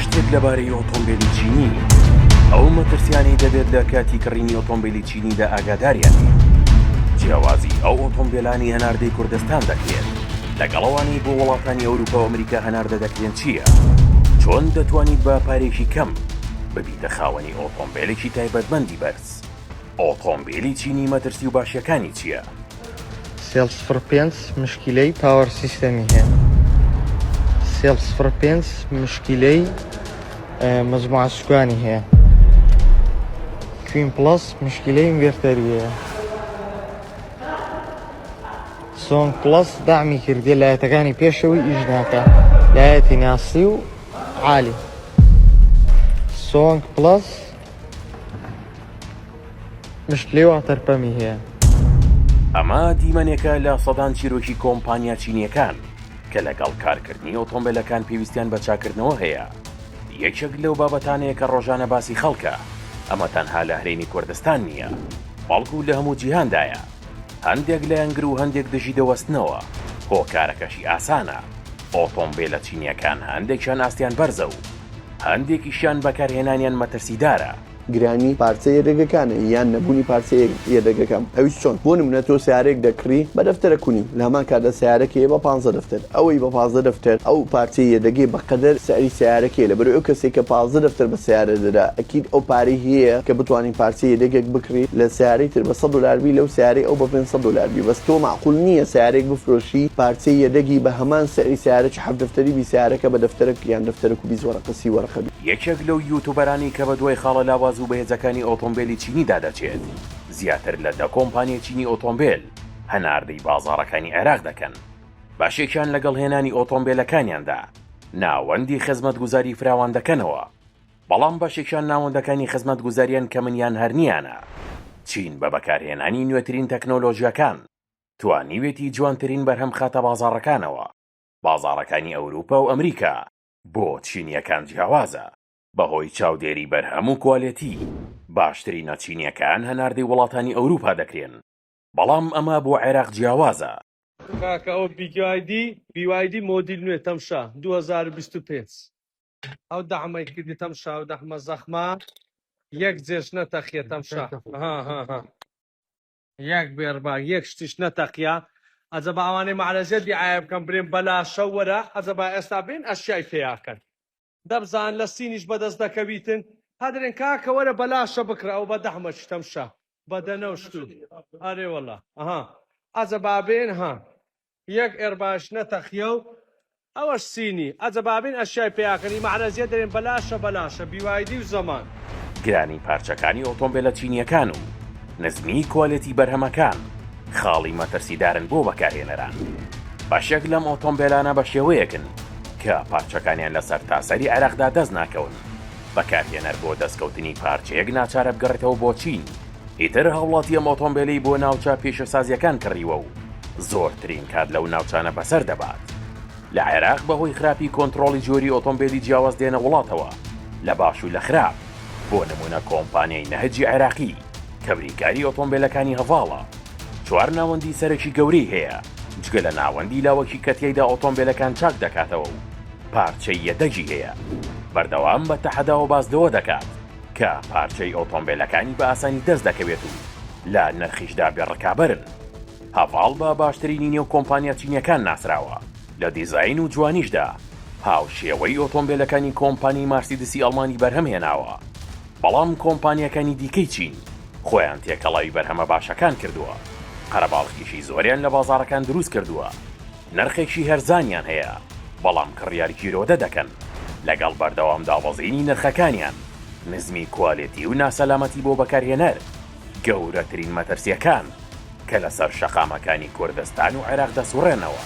هەموو شتێک لەبارەی ئۆتۆمبێلی چینی، ئەو مەترسیانەی دەبێت لە کاتی کڕینی ئۆتۆمبێلی چینیدا ئاگاداریان بیت، جیاوازی ئەو ئۆتۆمبێلانەی هەناردەی کوردستان دەکرێت لەگەڵ ئەوانەی بۆ وڵاتانی ئەوروپا و ئەمریکا هەناردە دەکرێن چییە؟ چۆن دەتوانیت بە پارەیەکی کەم ببیتە خاوەنی ئۆتۆمبێلێکی تایبەتمەندی بەرز؟ ئۆتۆمبێلی چینی مەترسی و باشیەکانی چیە؟ سێڵ 05 مشکیلەی power system ی هەیە سێڵ 05 مشکیلەی مەجموعە سوکانی هەیە کوین پڵەس مشکیلەی inverter ی هەیە سۆنگ پڵەس دامی کردیە لایەتەکانی پێشەوەی ئیش ناکە لایەتی ناسی و عالی سۆنگ پڵەس مشکلەی واتەرپەمی هەیە. ئەمە دیمەنێکە لە سەدان چیرۆکی کۆمپانیا چینییەکان کە لەگەڵ کارکردنی ئۆتۆمبێلەکان پێویستیان بە چاککردنەوە هەیە، یەکێک لەو بابەتانەیە کە ڕۆژانە باسی خەڵکە، ئەمە تەنها لە هەرێمی کوردستان نییە، بەڵکو لە هەموو جیهاندایە، هەندێک لایەنگر و هەندێک دژی دەوەستنەوە، هۆکارەکەشی ئاسانە، ئۆتۆمبێلە چینییەکان هەندێکیان ئاستیان بەرزە و هەندێکیشیان بەکارهێنانیان مەترسیدارە. گرانی پارچە یەدەگەکانە یان نەبوونی پارچە یەدەگەکان ئەویش چۆن؟ بۆ نمونە تۆ سەیارەیەک دەکڕی بە دەفتەرەک و نیو لە هەمان کاتدا سەیارەک هەیە بە پانزە دەفتەر ئەوەی بە پازدە دەفتەر ئەو پارچەی یەدەگەی بە قەدەر سعری سەیارەکەیە لەبەرئەوەی ئەو کەسەی کە 15 دەفتەر بە سەیارە دەدا ئەکید ئەو پارەی هەیە کە بتوانی پارچەی یەدەگێک بکڕی لە سەیارەی تر بە 100 دۆلار بی لەو سەیارەی ئەو بە 500 دۆلار بی بەس تۆ مەعقول نییە سەیارەیەک بفرۆشی پارچەی یەدەگی بە هەمان سعری سەیارەکی حەفت دەفتەری بی سەیارەکە بە دەفتەرەک یان دەفتەرەک و 20 وەرەقە سی وەرەقە بی. یەکێک لەو یوتوبەرانەی کە بەدوای خاڵە لاواز و بەهێزەکانی ئۆتۆمبێلی چینیدا دەچێت، زیاتر لە دە کۆمپانیای چینی ئۆتۆمبێل هەناردەی بازاڕەکانی عێراق دەکەن، بەشێکیان لەگەڵ هێنانی ئۆتۆمبێلەکانیاندا ناوەندی خزمەتگوزاری فراوان دەکەنەوە، بەڵام بەشێکیان ناوەندەکانی خزمەتگوزاریان کەمن یان هەر نییانە. چین بە بەکارهێنانی نوێترین تەکنۆلۆژیاکان توانیوێتی جوانترین بەرهەم بخاتە بازاڕەکانەوە، بازاڕەکانی ئەوروپا و ئەمریکا بۆ چینییەکان جیاوازە، بەهۆی چاودێری بەرهەم و کوالێتی، باشترینە چینییەکان هەناردەی وڵاتانی ئەوروپا دەکرێن، بەڵام ئەمە بۆ عێراق جیاوازە. کاکە ئەوە بیوایدی بیوایدی مۆدیل نوێ تەمشا 2025 ئەو دەعمەی کردی تەمشا و دەحمە زەخمە یەک جێش نەتەخیە تەمشا ها ها ها یەک بێڕباک یەک شتیش نەتەقیا ئەجەبا ئەوانەی مەعرەزیە دیعایە بکەن برێن بەلاشە وەرە ئەجەبا ئێستا بێن ئەشیای پێیاکەن دەبزان لە سینیش بەدەست دەکەویتن هەدرێن کاکە وەرە بەلاشە بکڕە ئەو بە دەحمەچ تەمشا بەدەنە و شتو ئەرێ وەڵا ئەها ئەجەبا بێن ها یەک ئێرباش نەتەقیە و ئەوەش سینی ئەجە بابین ئەشیای پێیاکەنی مەعرەزیە دەرێن بەلاشە بەلاشە بیوایدی و زەمان. گرانی پارچەکانی ئۆتۆمبێلە چینییەکان و نزمیی کوالێتی بەرهەمەکان خاڵی مەترسیدارن بۆ بەکارهێنەران. بەشێک لەم ئۆتۆمبێلانە بە شێوەیەکن کە پارچەکانیان لە سەرتاسەری عێراقدا دەست ناکەون، بەکارهێنەر بۆ دەستکەوتنی پارچەیەک ناچارە بگەڕێتەوە بۆ چین، ئیتر هاوڵاتی ئەم ئۆتۆمبێلەی بۆ ناوچە پیشەسازییەکان کڕیوە و زۆرترین کات لەو ناوچانە بەسەر دەبات. لە عێراق بەهۆی خراپی کۆنترۆڵی جۆری ئۆتۆمبێلی جیاواز دێنە وڵاتەوە لە باش و لە خراپ، بۆ نموونە کۆمپانیای نەهجی عێراقی کە بریکاری ئۆتۆمبێلەکانی هەڤاڵە چوار ناوەندی سەرەکی گەورەی هەیە جگە لە ناوەندی لاوەکی کە تیایدا ئۆتۆمبێلەکان چاک دەکاتەوە و پارچەی یەدەگی هەیە بەردەوام بە تەحەداوە باس لەوە دەکات کە پارچەی ئۆتۆمبێلەکانی بە ئاسانی دەست دەکەوێت و لە نرخیشدا بێ ڕکابەرن. هەڤاڵ بە باشترینی نێو کۆمپانیا چینیەکان ناسراوە لە دیزاین و جوانیشدا هاوشێوەی ئۆتۆمبێلەکانی کۆمپانی مارسیدسی ئەڵمانی بەرهەم هێناوە، بەڵام کۆمپانیاکانی دیکەی چین خۆیان تێکەڵاوی بەرهەمە باشەکان کردووە، قەرەباڵخیشی زۆریان لە بازاڕەکان دروست کردووە، نرخێکی هەرزانیان هەیە، بەڵام کڕیار گیرۆدە دەکەن، لەگەڵ بەردەوام دابەزینی نرخەکانیان، نزمی کوالێتی و ناسەلامەتی بۆ بەکارهێنەر گەورەترین مەترسییەکان کە لەسەر شەقامەکانی کوردستان و عێراق دەسوڕێنەوە.